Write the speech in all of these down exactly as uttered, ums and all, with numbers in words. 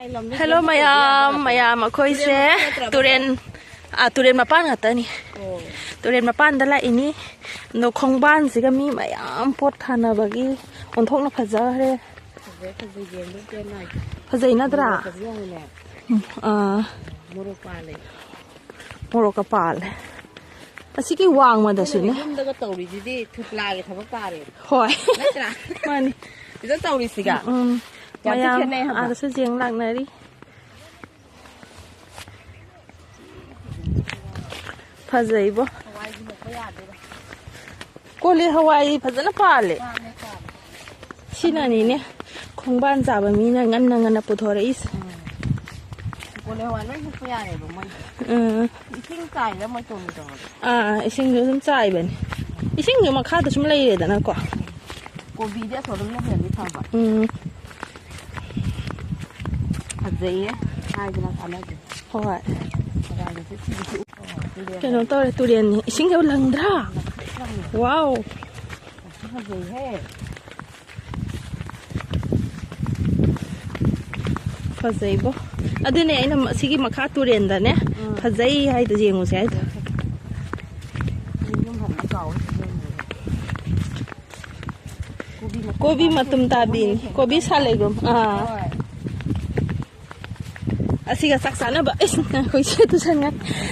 Hello ꯃꯌꯥꯝ, ꯃꯌꯥꯝ ꯑꯩꯈꯣꯏꯁꯦ ꯇꯨꯔꯦꯟ, ꯑꯥ, ꯇꯨꯔꯦꯟ ꯃꯄꯥꯟ ꯉꯥꯛꯇꯅꯤ꯫ ꯇꯨꯔꯦꯟ ꯃꯄꯥꯟꯗ ꯂꯥꯛꯏꯅꯤ꯫ ꯑꯗꯣ ꯈꯣꯡꯕꯥꯟꯁꯤꯒ ꯃꯤ ꯃꯌꯥꯝ ꯄꯣꯠ ꯊꯥꯅꯕꯒꯤ ꯑꯣꯟꯊꯣꯛꯅ ꯐꯖꯈ꯭ꯔꯦ꯫ ꯐꯖꯩ, ꯐꯖꯩ, ꯌꯦꯡꯕ ꯄꯦꯟ ꯅꯥꯏꯗꯦ꯫ ꯐꯖꯩ ꯅꯠꯇ꯭ꯔꯥ? ꯐꯖꯩ ꯌꯥꯝꯅꯅꯦ꯫ ꯎꯝ, ꯑꯥ꯫ ꯃꯣꯔꯣꯛ ꯄꯥꯜꯂꯦ꯫ ꯃꯣꯔꯣꯛꯀ ꯄꯥꯜꯂꯦ꯫ ꯑꯁꯤꯒꯤ ꯋꯥꯡꯃꯗꯁꯨꯅꯦ꯫ ꯑꯩꯈꯣꯏꯅ ꯌꯨꯝꯗꯒ ꯇꯧꯔꯤꯁꯤꯗꯤ ꯊꯨꯄ꯭ꯂꯥꯒꯤ ꯊꯕꯛ ꯇꯥꯔꯦ꯫ ꯍꯣꯏ꯫ ꯅꯠꯇ꯭ꯔꯥ? ꯃꯥꯅꯤ꯫ ꯁꯤꯗ ꯇꯧꯔꯤꯁꯤꯒ꯫ ꯎꯝ꯫ ꯌꯥꯝ ꯊꯤ ꯃꯌꯥꯝ ꯈꯦꯠꯅꯩ ꯍꯥꯏꯕ꯫ ꯑꯥꯗꯁꯨ ꯌꯦꯡ ꯂꯥꯛꯅꯔꯤ꯫ ꯐꯖꯩꯕꯣ꯫ ꯍꯋꯥꯏꯒꯤ ꯃꯨꯛꯄ ꯌꯥꯗꯦꯗ꯫ ꯀꯣꯂꯤ ꯍꯋꯥꯏ ꯐꯖꯅ ꯄꯥꯜꯂꯦ꯫ ꯄꯥꯜꯂꯦ, ꯄꯥꯜꯂꯦ꯫ ꯁꯤꯅꯅꯤꯅꯦ ꯈꯣꯡꯕꯥꯟ ꯆꯥꯕ ꯃꯤꯅ ꯉꯟꯅ ꯉꯟꯅ ꯄꯨꯊꯣꯔꯛꯏꯁꯦ꯫ ꯎꯝ꯫ ꯀꯣꯂꯤ ꯍꯋꯥꯏ ꯂꯣꯏ ꯍꯦꯛꯄ ꯌꯥꯔꯦꯕ ꯃꯣꯏ꯫ ꯎꯝ꯫ ꯏꯁꯤꯡ ꯆꯥꯏꯔ ꯃꯣꯏ ꯇꯧꯅꯤ ꯇꯧꯔꯒ꯫ ꯑꯥ, ꯏꯁꯤꯡꯁꯨ ꯑꯗꯨꯝ ꯆꯥꯏꯕꯅꯤ꯫ ꯏꯁꯤꯡꯁꯨ ꯃꯈꯥꯗ ꯁꯨꯝ ꯂꯩꯔꯦꯗꯅꯀꯣ꯫ ꯀꯣꯕꯤꯗꯤ ꯑꯁꯣꯝꯗꯅ ꯍꯦꯜꯂꯤ ꯐꯕ꯫ ꯎꯝ꯫ ꯐꯖꯩꯌꯦ꯫ ꯍꯥꯏꯗꯅ ꯀꯥꯟꯅꯗꯦ꯫ ꯍꯣꯏ꯫ ꯍꯋꯥꯏꯒꯁꯦ ꯊꯤꯕꯁꯤ ꯎ-, ꯑꯣ, ꯇꯨꯔꯦꯟ ꯀꯩꯅꯣ ꯍꯥꯏꯕ꯫ ꯇꯧꯔꯦ, ꯇꯨꯔꯦꯟꯅꯤ꯫ ꯏꯁꯤꯡꯁꯦ ꯂꯪꯗ꯭ꯔꯥ? ꯂꯪꯉꯦ꯫ ꯋꯥꯎ꯫ ꯌꯥꯝ ꯊꯤ ꯐꯖꯩꯍꯦ꯫ ꯐꯖꯩꯕꯣ꯫ ꯑꯗꯨꯅꯦ ꯑꯩꯅ ꯃ-, ꯁꯤꯒꯤ ꯃꯈꯥ ꯇꯨꯔꯦꯟꯗꯅꯦ, ꯎꯝ꯫ ꯐꯖꯩ ꯍꯥꯏꯗꯣ, ꯌꯦꯡꯉꯨꯁꯦ ꯍꯥꯏꯗꯣ꯫ ꯌꯨꯝ ꯍꯟꯕ ꯀꯥꯎꯋꯦ꯫ ꯀꯣꯕꯤ ꯃꯇꯨꯝ ꯀꯣꯕꯤ ꯇꯥꯕꯤ꯫ ꯃꯇꯨꯝ ꯇꯥꯕꯤꯅꯤ꯫ ꯀꯣꯕꯤ ꯁꯥꯂꯩꯒꯨꯝ꯫ ꯑꯥ꯫ ꯍꯣꯏ꯫ ꯑꯁꯤꯒ ꯆꯥꯛ ꯆꯥꯅꯕ꯫ ꯏꯁ, ꯑꯩꯈꯣꯏ ꯁꯤ ꯇꯨꯁꯟꯒ꯫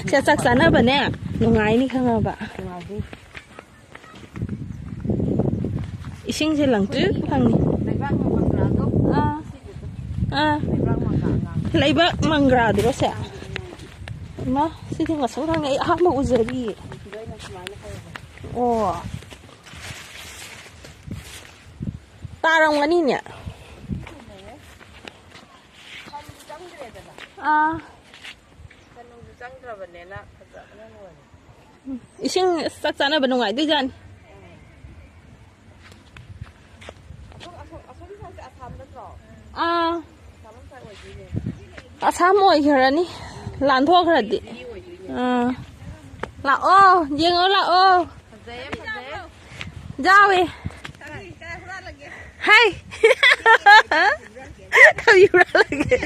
ꯁꯤꯒ ꯆꯥꯛ ꯆꯥꯅꯕꯅꯦ꯫ ꯅꯨꯡꯉꯥꯏꯅꯤ ꯈꯪꯉꯕ꯫ ꯅꯨꯡꯉꯥꯏꯗꯣꯏꯅꯤ꯫ ꯏꯁꯤꯡꯁꯦ ꯂꯪꯇ꯭ꯔꯤꯛ ꯐꯪꯉꯤ꯫ ꯂꯩꯕꯥꯛ ꯃꯪꯒ꯭ꯔꯥꯗꯣ꯫ ꯑꯥ꯫ ꯑꯥ꯫ ꯂꯩꯕꯥꯛ ꯃꯪꯒ꯭ꯔꯥ ꯑꯉꯥꯡꯕ꯫ ꯂꯩꯕꯥꯛ ꯃꯪꯒ꯭ꯔꯥꯗꯨꯔꯣ ꯁꯦ? ꯏꯃꯥ, ꯁꯤꯗꯤ ꯉꯁꯪ ꯉꯥꯡꯉꯦ, ꯑꯩ ꯑꯍꯥꯟꯕ ꯎꯖꯔꯤꯌꯦ꯫ ꯁꯤꯗ ꯑꯩꯅ ꯁꯨꯃꯥꯏꯅ ꯍꯧꯕ꯫ ꯑꯣ꯫ ꯇꯥꯔꯝꯒꯅꯤꯅꯦ꯫ ꯁꯟꯁꯨ ꯆꯪꯗ꯭ꯔꯦꯗꯅ꯫ ꯑꯥ꯫ ꯁꯟ ꯅꯨꯡꯁꯨ ꯆꯪꯗ꯭ꯔꯕꯅꯤꯅ ꯐꯖꯕꯅ ꯂꯣꯏꯔꯦ꯫ ꯏꯁꯤꯡ ꯆꯥꯛ ꯆꯥꯅꯕ ꯅꯨꯡꯉꯥꯏꯗꯣꯏꯖꯥꯠꯅꯤ꯫ ꯑꯁꯣꯝ, ꯑꯁꯣꯝ, ꯑꯁꯣꯝ ꯁꯥꯏꯁꯦ ꯑꯁꯥꯝ ꯅꯠꯇ꯭ꯔꯣ? ꯑꯥ꯫ ꯑꯁꯥꯝ ꯁꯥꯏ ꯑꯣꯏꯗꯣꯏꯅꯦ꯫ ꯑꯁꯥꯝ ꯑꯣꯏꯈ꯭ꯔꯅꯤ, ꯂꯥꯟꯊꯣꯛꯈ꯭ꯔꯗꯤ꯫ ꯁꯤꯗꯤ ꯑꯣꯏꯗꯣꯏꯅꯦ꯫ ꯑꯥ꯫ ꯂꯥꯛꯑꯣ, ꯌꯦꯡꯉꯣ ꯂꯥꯛꯑꯣ꯫ ꯐꯖꯩꯌꯦ, ꯐꯖꯩꯌꯦ꯫ ꯌꯥꯎꯋꯦ꯫ ꯀꯔꯤ, ꯀꯔꯤ ꯍꯨꯔꯥꯜꯂꯒꯦ? ꯍꯩ! ꯀꯔꯤ ꯍꯨꯔꯥꯜꯂꯒꯦ?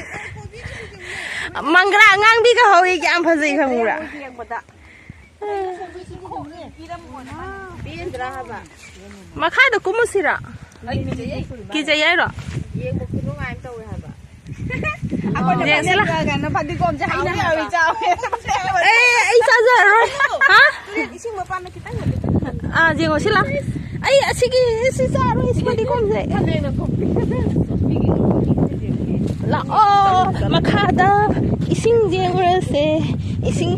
ꯃꯪꯒ꯭ꯔꯥ ꯑꯉꯥꯡꯕꯤꯒ ꯍꯧꯋꯤ, ꯀꯌꯥꯝ ꯐꯖꯩ ꯈꯪꯕ꯭ꯔꯥ? ꯌꯦꯡꯕꯗ꯫ ꯄꯦꯟꯗ꯭ꯔꯥ ꯍꯥꯏꯕ? ꯃꯈꯥꯗ ꯀꯨꯝꯃꯨꯁꯤꯔꯥ? ꯑꯩ ꯀꯤꯖꯩꯌꯦ꯫ ꯀꯤꯖꯩ ꯍꯥꯏꯔꯣ? ꯌꯦꯡꯕ ꯈꯨꯅꯨꯡꯉꯥꯏ ꯑꯃ ꯇꯧꯋꯦ ꯍꯥꯏꯕ꯫ ꯑꯩꯈꯣꯏꯅ ꯌꯦꯡꯁꯤꯂꯥ꯫ ꯐꯅꯦꯛ ꯀꯥꯏꯅ ꯐꯗꯤꯒꯣꯝꯁꯦ ꯍꯩꯅ ꯍꯥꯎꯏ ꯆꯥꯎꯋꯦ꯫ ꯑꯦ, ꯑꯩ ꯆꯥꯖꯔꯔꯣꯏ꯫ ꯍꯥ? ꯇꯨꯔꯦꯟ ꯏꯁꯤꯡ ꯃꯄꯥꯟꯗ ꯈꯤꯇꯪ ꯈꯛꯇ꯫ ꯑꯥ, ꯌꯦꯡꯉꯣꯁꯤꯂꯥ꯫ ꯑꯩ ꯑꯁꯤꯒꯤ, ꯁꯤ ꯆꯥꯔꯣꯏ, ꯁꯤ ꯐꯗꯤꯒꯣꯝꯁꯦ꯫ ꯐꯅꯦꯛꯅ ꯈꯨꯝꯕꯤ꯫ ꯂꯥꯛꯑꯣ, ꯃꯈꯥꯗ ꯏꯁꯤꯡ ꯌꯦꯡꯉꯨꯔꯁꯦ꯫ ꯏꯁꯤꯡ꯫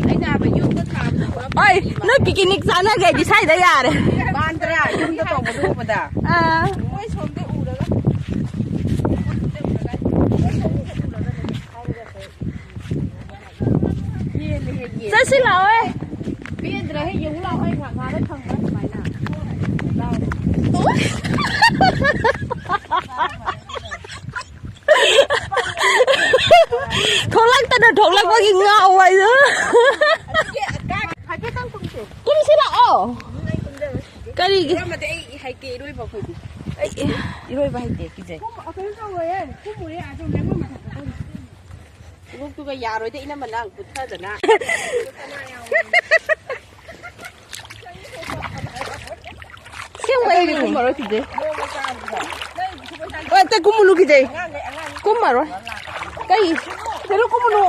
ꯑꯩꯅ ꯍꯥꯏꯕ ꯌꯨꯝꯗ ꯊꯥꯕꯗꯣ ꯄꯨꯔꯛ ꯑꯩ, ꯅꯣꯏ ꯄꯤꯀꯤꯅꯤꯛ ꯆꯥꯅꯒꯦꯗꯤ ꯁ꯭ꯋꯥꯏꯗ ꯌꯥꯔꯦ꯫ ꯃꯥꯟꯗ꯭ꯔꯥ? ꯌꯨꯝꯗ ꯇꯧꯕꯗꯣ ꯎꯕꯗ꯫ ꯑꯥ꯫ ꯃꯣꯏ ꯁꯣꯝꯗ ꯎꯔꯒ꯫ ꯆꯠꯁꯤ ꯂꯥꯛꯑꯣꯍꯦ꯫ ꯄꯦꯟꯗ꯭ꯔꯦꯍꯦ, ꯌꯦꯡꯉꯨ ꯂꯥꯛꯑꯣ, ꯑꯩ ꯉꯥ-, ꯉꯥꯗ ꯊꯝꯕ꯭ꯔꯥ ꯁꯨꯃꯥꯏꯅ? ꯊꯣꯛꯂꯛꯇꯅ ꯊꯣꯛꯂꯛꯄꯒꯤ ꯉꯥꯎꯕ ꯍꯥꯏꯗꯣ꯫ ꯍꯥꯏꯐꯦꯠꯇꯪ ꯀꯨꯝꯁꯦ꯫ ꯀꯨꯝꯁꯤ ꯂꯥꯛꯑꯣ꯫ ꯎꯝ, ꯑꯩ ꯀꯨꯝꯗꯔꯣꯏ꯫ ꯀꯔꯤꯒꯤ? ꯀꯨꯝꯃꯗꯤ ꯑꯩ ꯍꯩꯇꯦ ꯏꯔꯣꯏꯕ ꯑꯩꯈꯣꯏꯗꯤ꯫ ꯑꯩ ꯏꯔꯣꯏꯕ ꯍꯩꯇꯦ, ꯀꯤꯖꯩ꯫ ꯀꯨꯝ-, ꯀꯩꯅꯣ ꯇꯧꯔꯣꯏꯌꯦ꯫ ꯀꯨꯝꯃꯨꯔꯦ, ꯑꯥ, ꯁꯣꯝ ꯂꯦꯡꯕꯝ ꯃꯊꯛꯇ ꯀꯨꯝꯃꯨ꯫ ꯈꯣꯡꯎꯞꯇꯨꯒ ꯌꯥꯔꯣꯏꯗ, ꯏꯅꯝꯃ ꯅꯪ ꯄꯨꯊꯗꯅ꯫ ꯑꯁꯦꯡꯕꯩꯅꯦ꯫ ꯀꯨꯝꯃꯔꯣꯏ, ꯀꯤꯖꯩ꯫ ꯑꯣ, ꯑꯇꯩ ꯀꯨꯝꯃꯨꯅꯨ, ꯀꯤꯖꯩ꯫ ꯀꯨꯝꯃꯔꯣꯏ꯫ ꯀꯩ? ꯀꯩꯅꯣ, ꯀꯨꯝꯃꯨꯅꯨ꯫